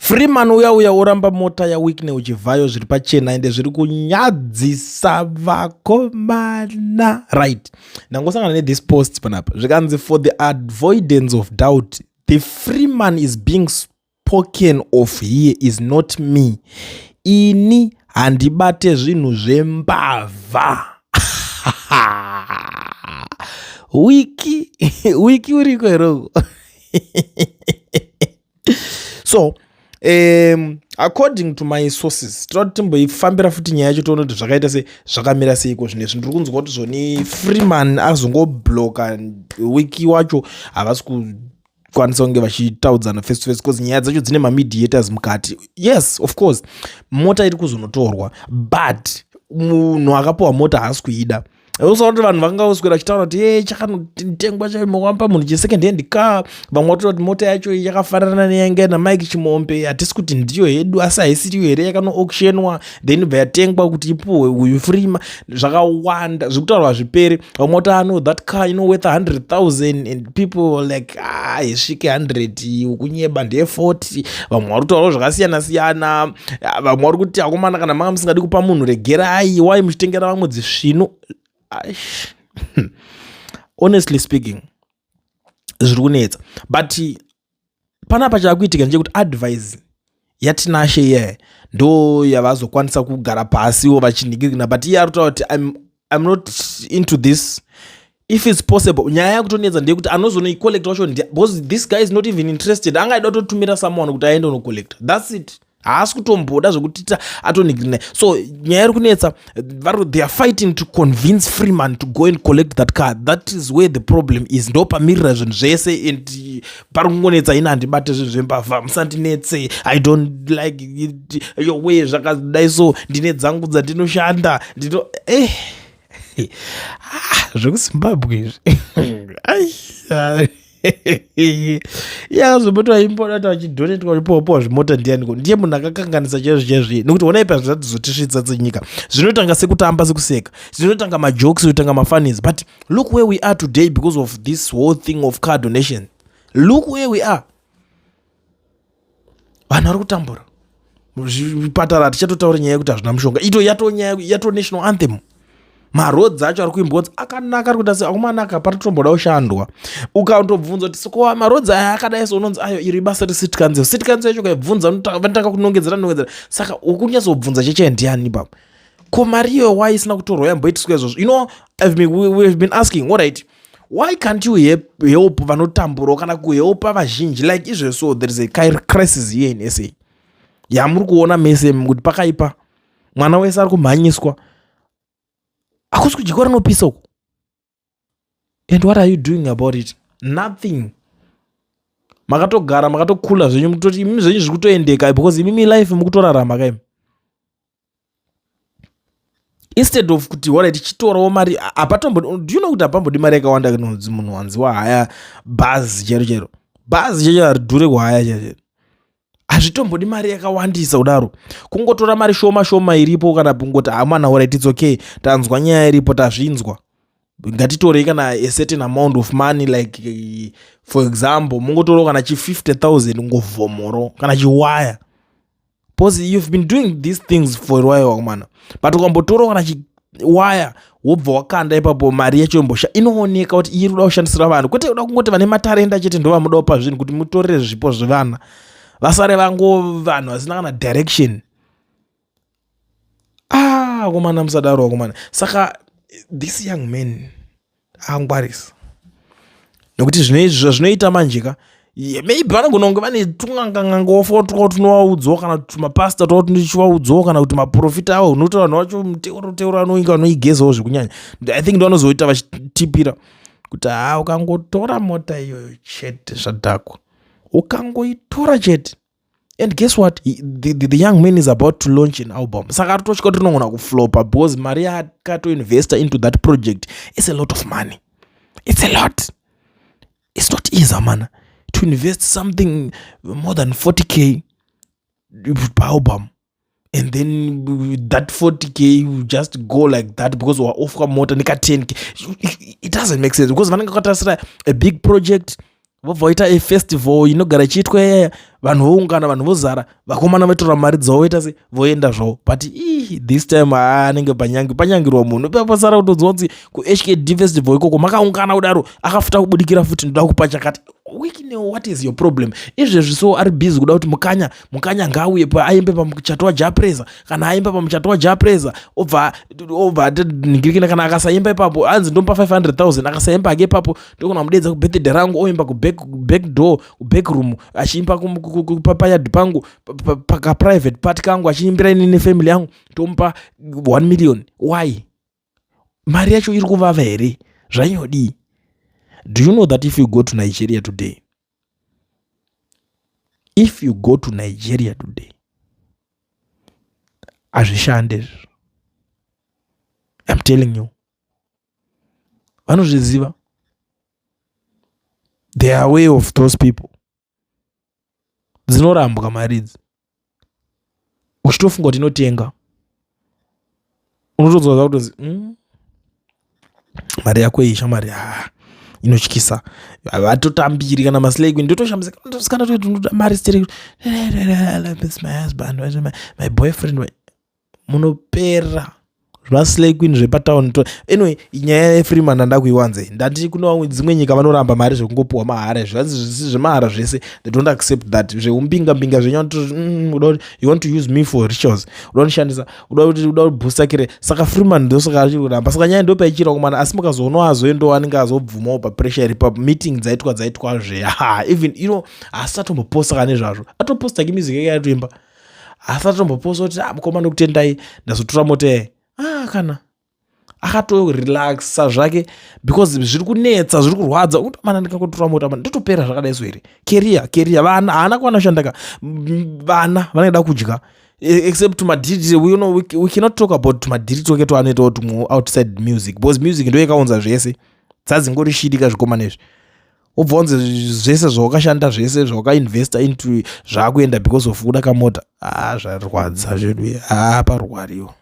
Freeman uya uya oramba mota yaWicknell Chivhayo zviri pachena ende zviri kunyadzisa vakomana. Right. Ndangosangana nethis post panapa. Zvikanzi for the avoidance of doubt, the Freeman is being spoken of here is not me. Ini handibate zvinhu zvembavha. Wiki, wiki uriko here uko? So according to my sources, tinoda kuti timboifambira futi nyaya yacho toona kuti zvakaita sei, zvakamira seiko zvinezvi. Ndiri kunzwa kuti zvoni Freeman azongobloka Wiki wacho, havasi kukwanisa kunge vachitaudzana face to face because nyaya dzacho dzine mamediators mukati. Yes, of course mota iri kuzonotorwa, but munhu akapiwa mota haasi kuida. Usaona kuti vanhu vanga voswera vachitaura kuti e chakanotengwa chaimowamba munhu chesecond hand car. Vamwe vatotaura kuti mota yacho yakafanana neyainge naMike Chimombe, hatisi kuti ndiyo hedu, asi haisiriyo here yakanoauctionwa then ibva yatengwa kuti ipuhwe uyu Freeman? Zvakawanda zviri kutaurwa zvipere. Vamwe vati ano that car ino worth 100,000 and people like, ah, isvike 100, ukunyeba, ndeye 40. Vamwe vari kutaurawo zvakasiyana siyana. Vamwe vari kuti akomana, kana manga musingadi kupa munhu, regerai, wai muchitengera vamwe dzisvinu? Honestly speaking, zviri kunetsa, but panapa chaakuitika ndechekuti advice yaTinashe iye ndo yavazokwanisa kugara pasiwo vachinhikirina, but iye ari kutaura kuti I'm not into this. If it's possible, nyaya yakutonetsa ndeyekuti anozonoicollecta wacho, because this guy is not even interested. Angaida kutotumira someone kuti aende unocollecta, that's it. Haasi kutomboda zvekuti atonhikirina. So nyaya iri kunetsa, they are fighting to convince Freeman to go and collect that car. That is where the problem is, ndo pamirira zvinhu zvese and pari kungonetsa. Ina handibate zvinhu zvembavha, musandinetse, I don't like it your way, zvakadai. So ndine dzangu dzandinoshanda, ndino ah, zvekuZimbabwe izvi. Yakazomboto imboda kuti vachidonetwa, vachipuwapuwa zvimota, ndianiko? Ndiye munhu akakanganisa chaizvo chaizvo, nekuti onai pazvatizotisvitsa senyika. Zvinotanga sekutamba, sekuseka, zvinotanga majokes, kutanga mafunnies, but look where we are today because of this whole thing of car donation. Look where we are. Vanhu vari kutambura, zvipatara hatichatotaura nyaya yekuti hazvina mushonga, ito yatonyaya yato national anthem. Maroads acho ari kuimbwa kuti akanaka, ari kuita se akumanaka, pari kutomboda kushandwa. Ukatobvunza kuti soko maroads aya akadai so, unonzi ayo iri basa recity council. City council yacho ukaibvunza, vanotanga kunongedzera nongedzera. Saka ukunyatsobvunza cheche ndiani ipapo? Ko mari iyoyo why isina kutorwa yamboitiswa izvozvo? We've been asking, alright, why can't you help vanotamburawo kana kuhelpa vazhinji like izvezvo? So there is a crisis here in SA yamuri kuona mese kuti pakaipa. Mwana wese ari kumhanyiswa, hakusi kudyiwa, rinopisa uku. And what are you doing about it? Nothing. Makatogara makatokula zvenyu, mutoti imimi zvenyu zviri kutoendeka because imimi life mukutorarama kaimi, instead of kuti alright, tichitorawo mari hapatombo. Do you know kuti hapambodi mari yakawanda kunonzi munhu wanzi wahaya bhazi chero chero, bhazi chero haridhure kuhaya chero chero, hazvitombodi mari yakawandisa kudaro. Kungotora mari shoma shoma iripo, kana kungoti hamana, alright, it's okay, tanzwa nyaya iripo, tazvinzwa, ngatitorei kana a certain amount of money, like for example, mungotorawo kana chi 50 000, ngovhomoro kana chiwaya, because you've been doing these things for a while wakomana. But ukambotorawo kana chiwaya, wobva wakanda ipapo, mari yacho yombosha inooneka kuti iri kuda kushandisira vanhu, kwete kuda kungoti vane matarenda chete ndo vamudawo pazvinhu, kuti mutorere zvipo zvevana, vasare vango vanhu vasina kana direction. Ah, akomana, musadaro akomana. Saka this young man angwarisa, nekuti zvinoita manje ka, maybe vanogona kunge vane tun'angang'angofo twao tunovaudzawo, kana tumapasta twao tunochivaudzawo, kana kuti maprofita avo, nokuti vanhu vacho muteuro teuro anoinga vanoigezawo zvekunyanya. I think ndo vanozoita vachitipira kuti ha, ukangotora mota iyoyo chete, zvadhakwa, ukangoitora chete. And guess what? The young man is about to launch an album, saka atotya kuti rinogona kuflopa because mari yaakatoinvesta into that project is a lot of money. It's a lot. It's not easy, mana, to invest something more than 40K per album and then that 40K you just go like that because waofwa mota neka 10K. It doesn't make sense because vanenge vakatarisira a big project. Vobva vaita a festival inogara ichiitwa iyaya, vanhu voungana, vanhu vozara, vakomana votora mari dzavo, voita se voenda zvavo. But ii, this time anenge panyangi panyangirwa munhu pasara kutonzwa kunzi kuHKD festival ikoko makaungana kudaro, akafuta kubudikira futi, "Ndoda kupa chakati." Wicknell, what is your problem? Izvezvi so ari busy kuda kuti Mukanya ngaauye aimbe pamuchato waJah Prayzah. Kana aimba pamuchato waJah Prayzah, obva ningirikina. Kana akasaimba ipapo, anzi ndomupa 500 000. Akasaimba hake ipapo, ndokona mudedza kubirthday rangu, oimba kuback door, kuback room, achiimba payard pangu, pakaprivate party kangu, achiimbira inini nefamily yangu, tomupa 1 million. Why? Mari yacho iri kuvava here? Zvanyodii? Do you know that if you go to Nigeria today, if you go to Nigeria today, hazvishande izvo? I'm telling you, vanozviziva. They are way of those people. Dzinorambwa mari idzi. Uchitofunga kuti inotenga, unotodzwa kutonzi, mari yako iyi, shamwari, ha, inotyisa." Vatotambiri kana maslay queen. Ndotoshambisa kana mari sterek, "My husband, my boyfriend." Munopera zvaslay queen zvepatauni. Anyway, nyaya yeFreeman handa kuiwanze. Ndati kune vamwe dzimwe nyika vanoramba mari zvekungopiwa mahara, zvanzi zvisi zvemahara zvese. They don't accept that zveumbinga mbinga zvenyu. You want to use me for rituals, uda kundishandisa, uda kuti uda kuboosta kire. Saka Freeman ndosaka achiri kuramba. Saka nyaya ndopaichira kumana, asi mukazoona azoendawo, anenge azobvumawo papressure iri pameeting dzaitwa zve. Ha, even haasi atomboposta kane zvazvo, atoposta ke music yake yatoimba, haasi atomboposta kuti, "Ah, mukoma, ndokutendai, ndazotora mota yaye." Ah, kana akatorelaxa zvake, because zviri kunetsa, zviri kurwadza. Mana ndikakutora mota, mana ndotopera zvakadai so here? Career, vana haana kuwana shandaka, vana vanenge kudya, except tumadhiri. We cannot talk about tumadhiri tweke twaanoitawo tumwe outside music, because music ndo yakaunza zvese. Dzadzingori shirika zvikomana izvi. Wobva wanzi zvese zvawakashanda, zvese zvawakainvesta into, zvaakuenda because of kuda kamota. Ah, zvarwadza zvedu. Ha, parwariwa.